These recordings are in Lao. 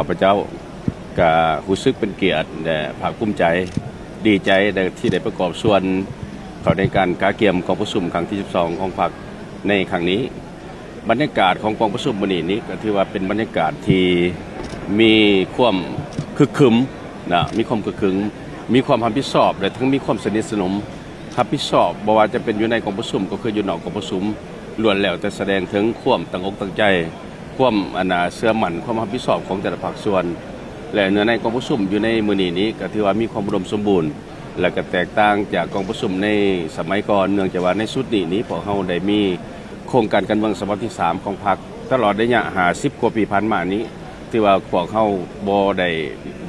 ພະເຈົ້າກະຮູ້ສຶກເປັນກຽດ ແລະ ພາກພູມໃຈ ດີໃຈໄດ້ ທີ່ໄດ້ປະກອບສ່ວນເຂົ້າໃນການກະກຽມກອງປະຊຸມຄັ້ງທີສິບສອງຂອງພັກໃນຄັ້ງນີ້. ບັນຍາກາດຂອງກອງປະຊຸມມື້ນີ້ນີ້ ກໍຖືວ່າເປັນບັນຍາກາດທີ່ມີຄວາມຄຶກຄຶມນະ, ມີຄວາມຄຶກຄຶມ, ມີຄວາມຮັບຜິດຊອບ ແລະ ທັງມີຄວາມສະໜິດສະໜົມ ຮັບຜິດຊອບ, ບໍ່ວ່າຈະເປັນຢູ່ໃນກອງປະຊຸມ ກໍຄືຢູ່ນອກກອງປະຊຸມ, ລ້ວນແລ້ວແຕ່ສະແດງເຖິງຄວາມຕັ້ງອົກຕັ້ງໃຈ, ຄວາມ ອັນນ່າ ເຊື່ອໝັ້ນ, ຄວາມຮັບຜິດຊອບຂອງແຕ່ລະພາກສ່ວນ ແລະ ເນື້ອໃນກອງປະຊຸມຢູ່ໃນມື້ນີ້ນີ້ ກໍຖືວ່າມີຄວາມອຸດົມສົມບູນ ແລະ ກໍແຕກຕ່າງຈາກກອງປະຊຸມໃນສະໄໝກ່ອນ, ເນື່ອງຈາກວ່າໃນຊຸດນີ້ນີ້ ພວກເຮົາໄດ້ມີໂຄງການການເມືອງສະບັບທີສາມຂອງພັກ. ຕະຫຼອດໄລຍະຫ້າສິບກວ່າປີຜ່ານມານີ້ ຖືວ່າພວກເຮົາບໍ່ໄດ້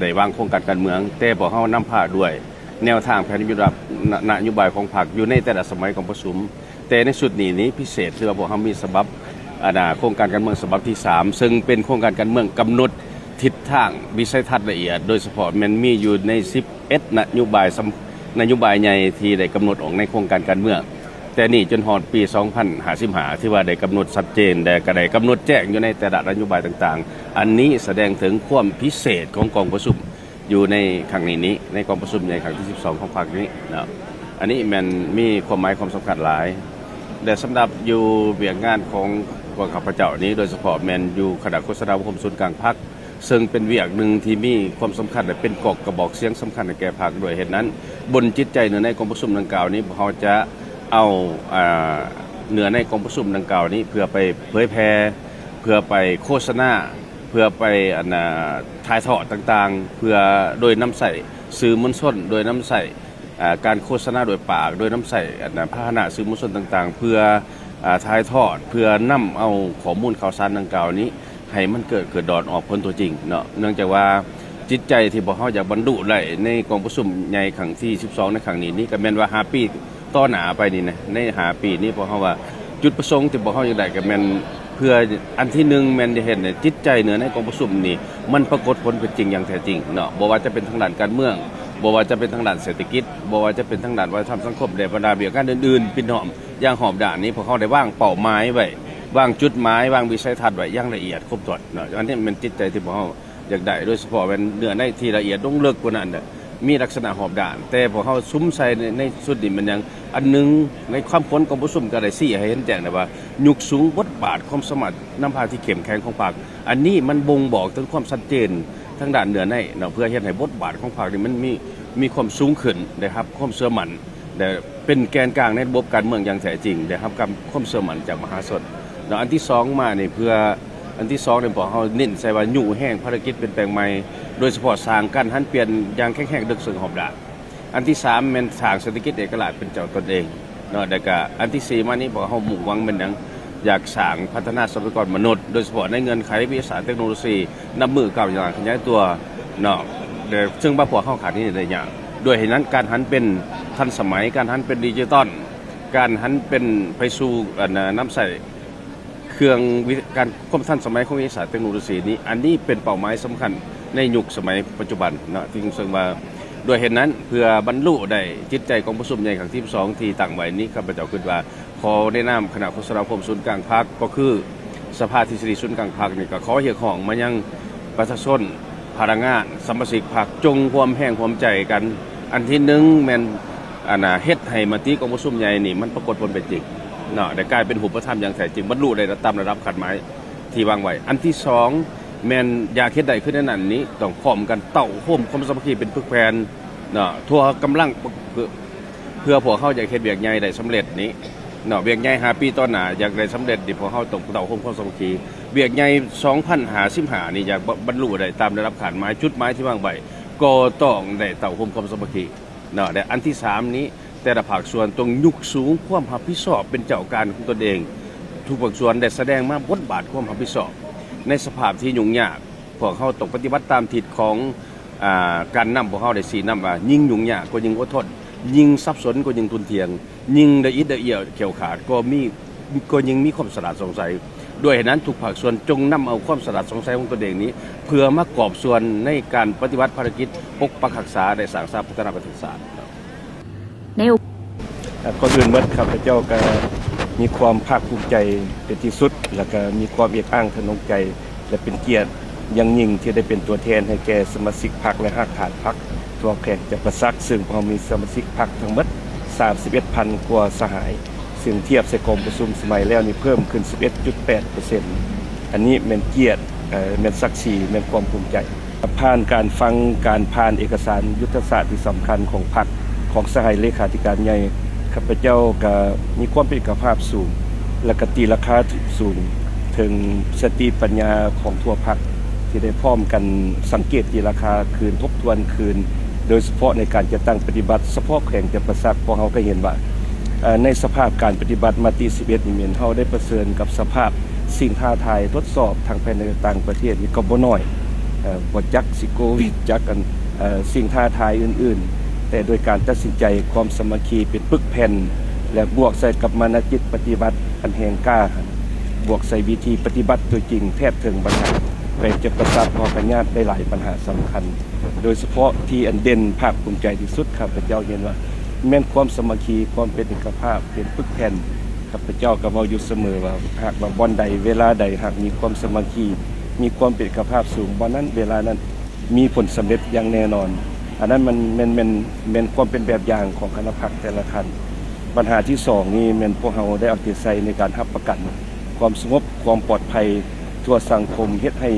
ໄດ້ວາງໂຄງການການເມືອງ, ແຕ່ພວກເຮົານຳພາດ້ວຍແນວທາງແຜນນະໂຍບາຍ ນະ ນະໂຍບາຍຂອງພັກຢູ່ໃນແຕ່ລະສະໄໝກອງປະຊຸມ. ແຕ່ໃນຊຸດນີ້ນີ້ພິເສດ ຄືວ່າພວກເຮົາມີສະບັບ ອັນນ່າ ໂຄງການການເມືອງສະບັບທີສາມ ເຊິ່ງເປັນໂຄງການການເມືອງກຳນົດທິດທາງວິໄສທັດລະອຽດ, ໂດຍສະເພາະແມ່ນມີຢູ່ໃນສິບເອັດນະໂຍບາຍສຳ ນະໂຍບາຍໃຫຍ່ທີ່ໄດ້ກຳນົດອອກໃນໂຄງການການເມືອງ ແຕ່ນີ້ຈົນຮອດປີສອງພັນຫ້າສິບຫ້າ ຖືວ່າໄດ້ກຳນົດຊັດເຈນ ແລະ ກໍໄດ້ກຳນົດແຈ້ງຢູ່ໃນແຕ່ລະນະໂຍບາຍຕ່າງໆ. ອັນນີ້ສະແດງເຖິງຄວາມພິເສດຂອງກອງປະຊຸມ ຢູ່ໃນຄັ້ງນີ້ນີ້ ໃນກອງປະຊຸມໃຫຍ່ຄັ້ງທີສິບສອງຂອງພັກນີ້ເນາະ. ອັນນີ້ແມ່ນມີຄວາມໝາຍຄວາມສຳຄັນຫຼາຍ ແລະ ສຳລັບຢູ່ວຽກງານຂອງພວກຂ້າພະເຈົ້ານີ້ ໂດຍສະເພາະແມ່ນຢູ່ຄະນະໂຄສະນາອົບຮົມສູນກາງພັກ ເຊິ່ງເປັນວຽກໜຶ່ງທີ່ມີຄວາມສຳຄັນ ແລະ ເປັນກອກກະບອກສຽງສຳຄັນໃຫ້ແກ່ພັກ. ດ້ວຍເຫດນັ້ນ ບົນຈິດໃຈເນື້ອໃນກອງປະຊຸມດັ່ງກ່າວນີ້ ພວກເຮົາຈະເອົາ ອາ ເນື້ອໃນກອງປະຊຸມດັ່ງກ່າວນີ້ ເພື່ອໄປເຜີຍແຜ່ ເພື່ອໄປໂຄສະນາ ເພື່ອໄປ ອັນນ່າ ຖ່າຍທອດຕ່າງໆ ເພື່ອໂດຍນຳໃຊ້ສື່ມວນຊົນ ໂດຍນຳໃຊ້ ອາ ການໂຄສະນາໂດຍປາກ ໂດຍນຳໃຊ້ ອັນນ່າ ພາຫະນະສື່ມວນຊົນຕ່າງໆ ເພື່ອ ອາ ຖ່າຍທອດ ເພື່ອນຳເອົາຂໍ້ມູນຂ່າວສານດັ່ງກ່າວນີ້ ໃຫ້ມັນເກີດຂຶ້ນດອນອອກຜົນຕົວຈິງເນາະ. ເນື່ອງຈາກວ່າຈິດໃຈທີ່ພວກເຮົາຢາກບັນລຸໄດ້ໃນກອງປະຊຸມໃຫຍ່ຄັ້ງທີສິບສອງໃນຄັ້ງນີ້ນີ້ ກໍແມ່ນວ່າຫ້າປີ ຕໍ່ໜ້າໄປນີ້ນະ ໃນຫ້າປີນີ້ ພວກເຮົາວ່າຈຸດປະສົງທີ່ພວກເຮົາຢາກໄດ້ກໍແມ່ນເພື່ອ ອັນທີໜຶ່ງ ແມ່ນຈະເຮັດໃຫ້ຈິດໃຈເນື້ອໃນກອງປະຊຸມນີ້ ມັນປາກົດຜົນເປັນຈິງຢ່າງແທ້ຈິງເນາະ, ບໍ່ວ່າຈະເປັນທາງດ້ານການເມືອງ, ບໍ່ວ່າຈະເປັນທາງດ້ານເສດຖະກິດ, ບໍ່ວ່າຈະເປັນທາງດ້ານວັດທະນະທຳສັງຄົມ ແລະ ບັນດາວຽກງານອື່ນໆ ປິດລ້ອມຢ່າງຮອບດ້ານນີ້ ພວກເຮົາໄດ້ວາງເປົ້າໝາຍໄວ້, ວາງຈຸດໝາຍ, ວາງວິໄສທັດໄວ້ຢ່າງລະອຽດຄົບຖ້ວນເນາະ. ອັນນີ້ແມ່ນຈິດໃຈທີ່ພວກເຮົາ ຢາກໄດ້ ໂດຍສະເພາະແມ່ນເນື້ອໃນທີ່ລະອຽດລົງເລິກກວ່ານັ້ນນະ ມີລັກສະນະຮອບດ້ານ. ແຕ່ພວກເຮົາສຸມໃສ່ໃນ ໃນຊຸດນີ້ແມ່ນຫຍັງ? ອັນໜຶ່ງ ໃນຄວາມຜົນກອງປະຊຸມກໍໄດ້ຊີ້ໃຫ້ເຫັນແຈ້ງແລ້ວວ່າ ຍົກສູງບົດບາດຄວາມສາມາດນຳພາທີ່ເຂັ້ມແຂງຂອງພັກ. ອັນນີ້ມັນບົ່ງບອກເຖິງຄວາມຊັດເຈນທາງດ້ານເນື້ອໃນເນາະ ເພື່ອເຮັດໃຫ້ບົດບາດຂອງພັກນີ້ມັນມີ ມີຄວາມສູງຂຶ້ນ ໄດ້ຮັບຄວາມເຊື່ອໝັ້ນ ແລະ ເປັນແກນກາງໃນລະບົບການເມືອງຢ່າງແທ້ຈິງ ໄດ້ຮັບການ ຄວາມເຊື່ອໝັ້ນຈາກມະຫາຊົນເນາະ. ອັນທີສອງມານີ້ ເພື່ອ ອັນທີສອງນີ້ ພວກເຮົາເນັ້ນໃສ່ວ່າຍູ້ແຮງພາລະກິດປ່ຽນແປງໃໝ່ ໂດຍສະເພາະສ້າງການຫັນປ່ຽນຢ່າງແຂງແຮງເລິກເຊິ່ງຮອບດ້ານ. ອັນທີສາມແມ່ນສ້າງເສດຖະກິດເອກະລາດເປັນເຈົ້າຕົນເອງເນາະ. ແລ້ວກະອັນທີສີ່ມານີ້ ພວກເຮົາມຸ່ງຫວັງແມ່ນຫຍັງ? ຢາກສ້າງພັດທະນາຊັບພະຍາກອນມະນຸດ ໂດຍສະເພາະໃນເງື່ອນໄຂວິທະຍາສາດເຕັກໂນໂລຊີ ນັບມື້ກ້າວໜ້າຂະຫຍາຍຕົວເນາະ ແລະ ເຊິ່ງວ່າພວກເຮົາຂາດຫາຍນາໄດ້ຍາກ. ດ້ວຍເຫດນັ້ນ ການຫັນເປັນທັນສະໄໝ, ການຫັນເປັນດິຈິຕອນ, ການຫັນເປັນໄປສູ່ ອັນ ນຳໃຊ້ເຄື່ອງວິ ການ ຄວາມທັນສະໄໝຂອງວິທະຍາສາດເຕັກໂນໂລຊີນີ້ ອັນນີ້ເປັນເປົ້າໝາຍສຳຄັນໃນຍຸກສະໄໝປັດຈຸບັນເນາະ. ຈຶ່ງເຊິ່ງວ່າ ດ້ວຍເຫດນັ້ນ ເພື່ອບັນລຸໄດ້ຈິດໃຈກອງປະຊຸມໃຫຍ່ຄັ້ງທີສິບສອງທີ່ຕັ້ງໄວ້ນີ້ ຂ້າພະເຈົ້າຄິດວ່າ ຂໍໃນນາມຄະນະໂຄສະນາອົບຮົມສູນກາງພັກ ກໍຄືສະພາທິດສະດີສູນກາງພັກນີ້ ກໍຂໍຮຽກຮ້ອງມາຍັງປະຊາຊົນ, ພະນັກງານ, ສະມາຊິກພັກ ຈົ່ງຮ່ວມແຮງຮ່ວມໃຈກັນ. ອັນທີໜຶ່ງແມ່ນ ອັນນ່າ ເຮັດໃຫ້ມະຕິກອງປະຊຸມໃຫຍ່ນີ້ມັນປາກົດຜົນເປັນຈິງເນາະ ໄດ້ກາຍເປັນຮູບປະທຳຢ່າງແທ້ຈິງ, ບັນລຸໄດ້ຕາມລະດັບຄາດໝາຍທີ່ວາງໄວ້. ອັນທີສອງແມ່ນຢາກເຮັດໄດ້ຄືແນວນັ້ນນີ້ ຕ້ອງພ້ອມກັນເຕົ້າໂຮມຄວາມສາມັກຄີເປັນປຶກແຜ່ນເນາະ ທົ່ວກຳລັງ ເພື່ອ ເພື່ອພວກເຮົາຢາກເຮັດວຽກໃຫຍ່ໄດ້ສຳເລັດນີ້ເນາະ, ວຽກໃຫຍ່ຫ້າປີຕໍ່ໜ້າຢາກໄດ້ສຳເລັດນີ້ ພວກເຮົາຕ້ອງເຕົ້າໂຮມຄວາມສາມັກຄີ. ວຽກໃຫຍ່ສອງພັນຫ້າສິບຫ້ານີ້ ຢາກ ບ- ບັນລຸໄດ້ຕາມລະດັບຄາດໝາຍ, ຈຸດໝາຍທີ່ວາງໄວ້ ກໍຕ້ອງໄດ້ເຕົ້າໂຮມຄວາມສາມັກຄີເນາະ. ແລະ ອັນທີສາມນີ້ ແຕ່ລະພາກສ່ວນຕ້ອງຍົກສູງຄວາມຮັບຜິດຊອບເປັນເຈົ້າການຂອງຕົນເອງ. ທຸກພາກສ່ວນໄດ້ສະແດງມາບົດບາດຄວາມຮັບຜິດຊອບໃນສະພາບທີ່ຫຍຸ້ງຍາກ. ພວກເຮົາຕ້ອງປະຕິບັດຕາມທິດຂອງ ອາ ການນຳ. ພວກເຮົາໄດ້ຊີ້ນຳວ່າ ຍິ່ງຫຍຸ້ງຍາກກໍຍິ່ງອົດທົນ, ຍິ່ງສັບສົນກໍຍິ່ງທຸ່ນທ່ຽງ, ຍິ່ງລະອິດລະອຽວຂ້ຽວຂາດກໍມີ ກໍຍິ່ງມີຄວາມສະຫຼາດສ່ອງໃສ. ດ້ວຍເຫດນັ້ນ ທຸກພາກສ່ວນຈົ່ງນຳເອົາຄວາມສະຫຼາດສ່ອງໃສຂອງຕົນເອງນີ້ ເພື່ອມາກອບສ່ວນໃນການປະຕິບັດພາລະກິດປົກປັກຮັກສາ ແລະ ສ້າງສາພັດທະນາປະເທດຊາດ. ໃນໂອ ອ່າ ກ່ອນອື່ນໝົດ ຂ້າພະເຈົ້າກະມີຄວາມພາກພູມໃຈເປັນທີ່ສຸດ ແລະ ກະມີຄວາມເອກອ້າງທະນົງໃຈ ແລະ ເປັນກຽດ ຢ່າງຍິ່ງທີ່ໄດ້ເປັນຕົວແທນໃຫ້ແກ່ສະມາຊິກພັກ ແລະ ຮາກຖານພັກທົ່ວແຂວງຈຳປາສັກ, ເຊິ່ງພວກເຮົາມີສະມາຊິກພັກທັງໝົດສາມສິບເອັດພັນກວ່າສະຫາຍ, ເຊິ່ງທຽບໃສ່ກອງປະຊຸມສະໄໝແລ້ວນີ້ເພີ່ມຂຶ້ນສິບເອັດຈຸດແປດເປີເຊັນ. ອັນນີ້ແມ່ນກຽດ, ເອີ່, ແມ່ນສັກສີ, ແມ່ນຄວາມພູມໃຈ. ຜ່ານການຟັງການຜ່ານເອກະສານຍຸດທະສາດທີ່ສຳຄັນຂອງພັກ, ຂອງສະຫາຍເລຂາທິການໃຫຍ່, ຂ້າພະເຈົ້າກະມີຄວາມເປັນເອກະພາບສູງ ແລະ ກະຕີລາຄາຖືກສູງເຖິງສະຕິປັນຍາຂອງທົ່ວພັກ ທີ່ໄດ້ພ້ອມກັນສັງເກດຕີລາຄາຄືນ, ທົບທວນຄືນ, ໂດຍສະເພາະໃນການຈັດຕັ້ງປະຕິບັດສະເພາະແຂວງຈຳປາສັກ, ພວກເຮົາກະເຫັນວ່າ ເອີ່ ໃນສະພາບການປະຕິບັດມະຕິສິບເອັດນີ້ ແມ່ນເຮົາໄດ້ປະເຊີນກັບສະພາບສິ່ງທ້າທາຍທົດສອບທັງພາຍໃນ ແລະ ຕ່າງປະເທດນີ້ກໍບໍ່ໜ້ອຍ, ເອີ່ ບໍ່ຈັກຊິໂຄວິດ ຈັກອັນ ເອີ່ ສິ່ງທ້າທາຍອື່ນໆ, ແຕ່ໂດຍການຕັດສິນໃຈ, ຄວາມສາມັກຄີເປັນປຶກແຜ່ນ ແລະ ບວກໃສ່ກັບມານະຈິດປະຕິວັດອັນແຮງກ້າ, ບວກໃສ່ວິທີປະຕິບັດຕົວຈິງ ແທດເຖິງບັນຫາແຂວງຈຳປາສັກ ເຮົາກະຍາດໄດ້ຫຼາຍບັນຫາສຳຄັນ, ໂດຍສະເພາະທີ່ອັນເດັ່ນພາກພູມໃຈທີ່ສຸດ ຂ້າພະເຈົ້າເຫັນວ່າແມ່ນຄວາມສາມັກຄີ, ຄວາມເປັນເອກະພາບ, ເປັນປຶກແຜ່ນ. ຂ້າພະເຈົ້າກະເວົ້າຢູ່ສະເໝີວ່າ ຫາກວ່າບ່ອນໃດ ເວລາໃດ ຫາກມີຄວາມສາມັກຄີ, ມີຄວາມເປັນເອກະພາບສູງ, ບ່ອນນັ້ນ ເວລານັ້ນ ມີຜົນສຳເລັດຢ່າງແນ່ນອນ. ອັນນັ້ນມັນແມ່ນ, ແມ່ນ, ແມ່ນຄວາມເປັນແບບຢ່າງຂອງຄະນະພັກແຕ່ລະຂັ້ນ. ບັນຫາທີສອງນີ້ແມ່ນພວກເຮົາໄດ້ເອົາໃຈໃສ່ໃນການຮັບປະກັນຄວາມສະຫງົບ, ຄວາມປອດໄພທົ່ວສັງຄົມ, ເຮັດໃຫ້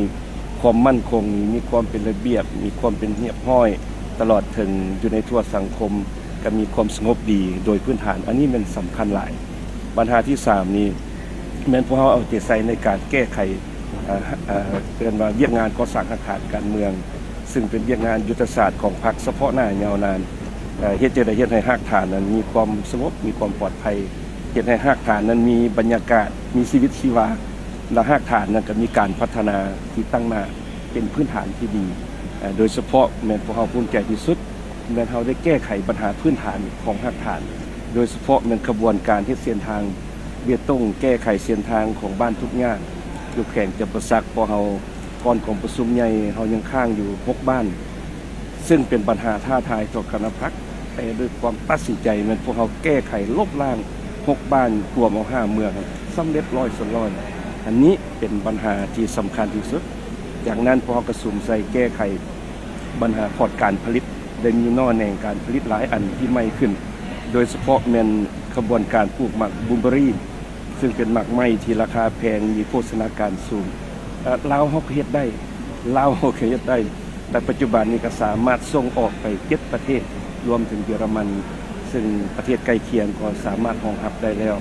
ຄວາມໝັ້ນຄົງນີ້ມີຄວາມເປັນລະບຽບ, ມີຄວາມເປັນຮຽບຮ້ອຍ, ຕະຫຼອດເຖິງຢູ່ໃນທົ່ວສັງຄົມກະມີຄວາມສະຫງົບດີໂດຍພື້ນຖານ. ອັນນີ້ແມ່ນສຳຄັນຫຼາຍ. ບັນຫາທີສາມນີ້ແມ່ນພວກເຮົາເອົາໃຈໃສ່ໃນການແກ້ໄຂ ເອີ່ ເອີ້ນວ່າວຽກງານກໍ່ສ້າງຮາກຖານການເມືອງ, ເຊິ່ງເປັນວຽກງານຍຸດທະສາດຂອງພັກສະເພາະໜ້າຍາວນານ, ເຮັດຈັ່ງໃດເຮັດໃຫ້ຮາກຖານນັ້ນມີຄວາມສະຫງົບ, ມີຄວາມປອດໄພ, ເຮັດໃຫ້ຮາກຖານນັ້ນມີບັນຍາກາດ, ມີຊີວິດຊີວາ, ແລະ ຮາກຖານນັ້ນກະມີການພັດທະນາທີ່ຕັ້ງໜ້າເປັນພື້ນຖານທີ່ດີ. ໂດຍສະເພາະແມ່ນພວກເຮົາພູມໃຈທີ່ສຸດ ແມ່ນເຮົາໄດ້ແກ້ໄຂບັນຫາພື້ນຖານຂອງຮາກຖານ, ໂດຍສະເພາະແມ່ນຂະບວນການເຮັດເສັ້ນທາງເບຕົງ, ແກ້ໄຂເສັ້ນທາງຂອງບ້ານທຸກຍາກຢູ່ແຂວງຈຳປາສັກ. ພວກເຮົາ ກ່ອນກອງປະຊຸມໃຫຍ່ ເຮົາຍັງຄ້າງຢູ່ຫົກບ້ານ, ເຊິ່ງເປັນບັນຫາທ້າທາຍຕໍ່ຄະນະພັກ, ແຕ່ດ້ວຍຄວາມຕັດສິນໃຈ ແມ່ນພວກເຮົາແກ້ໄຂລົບລ້າງຫົກບ້ານ, ກວມເອົາຫ້າເມືອງ ສຳເລັດຮ້ອຍສ່ວນຮ້ອຍ. ອັນນີ້ເປັນບັນຫາທີ່ສຳຄັນທີ່ສຸດ. ຈາກນັ້ນພວກເຮົາກະສຸມໃສ່ແກ້ໄຂ ບັນຫາຂອດການຜະລິດ, ໄດ້ມີໜໍ່ແໜງການຜະລິດຫຼາຍອັນທີ່ໃໝ່ຂຶ້ນ, ໂດຍສະເພາະແມ່ນຂະບວນການປູກໝາກບລູເບີຣີ, ເຊິ່ງເປັນໝາກໄມ້ທີ່ລາຄາແພງ, ມີໂພຊະນາການສູງ. ເອີ່ ລາວເຮົາກະເຮັດໄດ້, ລາວເຮົາກະເຮັດໄດ້, ແຕ່ປັດຈຸບັນນີ້ກະສາມາດສົ່ງອອກໄປເຈັດປະເທດ, ລວມເຖິງເຢຍລະມັນ, ເຊິ່ງປະເທດໃກ້ຄຽງກໍສາມາດຮອງຮັບໄດ້ແລ້ວ,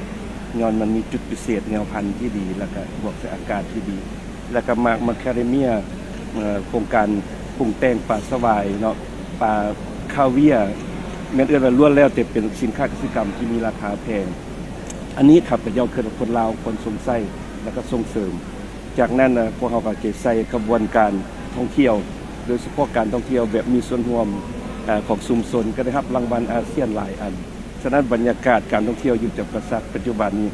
ຍ້ອນມັນມີຈຸດພິເສດແນວພັນທີ່ດີ ແລະ ກະບວກໃສ່ອາກາດທີ່ດີ. ແລະກະໝາກມາຄາເດເມຍ, ເອີ່ ໂຄງການປຸງແຕ່ງປາສະຫວາຍເນາະ, ປາຄາເວຍ, ແມ່ນເອີ້ນວ່າລ້ວນແລ້ວແຕ່ເປັນສິນຄ້າກະສິກຳທີ່ມີລາຄາແພງ. ອັນນີ້ຂ້າພະເຈົ້າຄິດວ່າຄົນລາວຄວນຊົມໃຊ້ ແລະກະສົ່ງເສີມ. ຈາກນັ້ນພວກເຮົາກະເອົາໃຈໃສ່ຂະບວນການທ່ອງທ່ຽວ, ໂດຍສະເພາະການທ່ອງທ່ຽວແບບມີສ່ວນຮ່ວມ ເອີ່ ຂອງຊຸມຊົນ ກະໄດ້ຮັບລາງວັນອາຊຽນຫຼາຍອັນ. ສະນັ້ນບັນຍາກາດການທ່ອງທ່ຽວຢູ່ຈຳປາສັກປັດຈຸບັນນີ້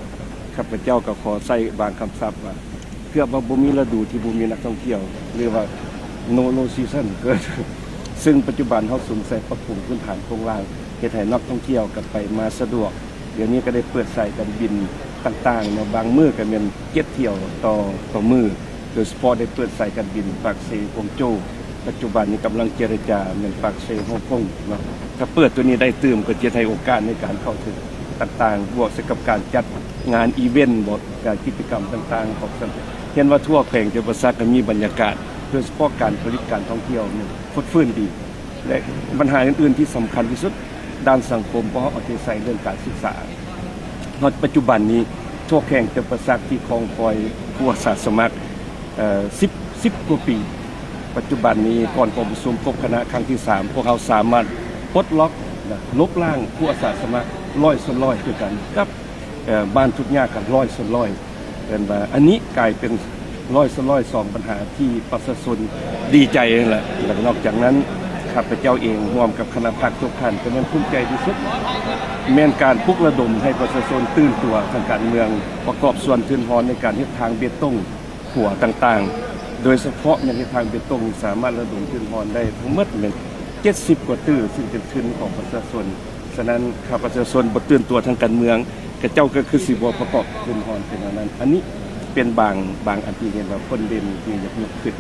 ຂ້າພະເຈົ້າກະຂໍໃຊ້ບາງຄຳສັບວ່າ ເກືອບວ່າບໍ່ມີລະດູທີ່ບໍ່ມີນັກທ່ອງທ່ຽວ ຫຼືວ່າ no no season ເກີດ, ເຊິ່ງປັດຈຸບັນເຮົາສຸມໃສ່ປັບປຸງພື້ນຖານໂຄງລ່າງ ເຮັດໃຫ້ນັກທ່ອງທ່ຽວກະໄປມາສະດວກ. ດຽວນີ້ກະໄດ້ເປີດສາຍການບິນຕ່າງໆເນາະ, ບາງມື້ກະແມ່ນເຈັດຖ້ຽວຕໍ່ ຕໍ່ມື້. ໂດຍສະເພາະໄດ້ເປີດສາຍການບິນປາກເຊ ກວາງໂຈວ, ປັດຈຸບັນນີ້ກຳລັງເຈລະຈາແມ່ນປາກເຊ ຮົງກົງເນາະ. ຖ້າເປີດໂຕນີ້ໄດ້ຕື່ມ ກະຈະເຮັດໃຫ້ໂອກາດໃນການເຂົ້າເຖິງຕ່າງໆ, ບວກໃສ່ກັບການຈັດງານອີເວັນບໍ ການກິດຈະກຳຕ່າງໆຂອງສັງຄົມ. ເຫັນວ່າທົ່ວແຂວງຈຳປາສັກກະມີບັນຍາກາດ, ໂດຍສະເພາະການຜະລິດການທ່ອງທ່ຽວນີ້ຟົດຟື້ນດີ. ແລະບັນຫາອື່ນໆທີ່ສຳຄັນທີ່ສຸດ ດ້ານສັງຄົມ ພວກເຮົາເອົາໃຈໃສ່ເລື່ອງການສຶກສາ. ຮອດປັດຈຸບັນນີ້ ທົ່ວແຂວງຈຳປາສັກທີ່ຄອງຄອຍຜູ້ອາສາສະໝັກ ເອີ່ ສິບ ສິບກວ່າປີ, ປັດຈຸບັນນີ້ກ່ອນກອງປະຊຸມຄົບຄະນະຄັ້ງທີສາມ ພວກເຮົາສາມາດປົດລັອກ ແລະ ລົບລ້າງຜູ້ອາສາສະໝັກຮ້ອຍສ່ວນຮ້ອຍຄືກັນກັບ ເອີ່ ບ້ານທຸກຍາກຫັ້ນຮ້ອຍສ່ວນຮ້ອຍ. ເອີ້ນວ່າອັນນີ້ກາຍເປັນຮ້ອຍສ່ວນຮ້ອຍສອງບັນຫາທີ່ປະຊາຊົນດີໃຈຫັ້ນແຫຼະ. ແລະນອກຈາກນັ້ນ ຂ້າພະເຈົ້າເອງຮ່ວມກັບຄະນະພັກທຸກທ່ານກະແມ່ນພູມໃຈທີ່ສຸດ ແມ່ນການປຸກລະດົມໃຫ້ປະຊາຊົນຕື່ນຕົວທາງການເມືອງ, ປະກອບສ່ວນທຶນຮອນໃນການເຮັດທາງເບຕົງ, ຂົວຕ່າງໆ, ໂດຍສະເພາະແມ່ນເຮັດທາງເບຕົງ ສາມາດລະດົມທຶນຮອນໄດ້ທັງໝົດແມ່ນເຈັດສິບກວ່າຕື້ ຊຶ່ງເປັນທຶນຂອງປະຊາຊົນ. ສະນັ້ນ ຖ້າປະຊາຊົນບໍ່ຕື່ນຕົວທາງການເມືອງ ຂະເຈົ້າກະຄືຊິບໍ່ປະກອບທຶນຮອນເປັນແນວນັ້ນ. ອັນນີ້ເປັນບາງ, ບາງອັນທີ່ເຫັນວ່າເພິ່ນເດັ່ນທີ່ຢາກຍົກຂຶ້ນ.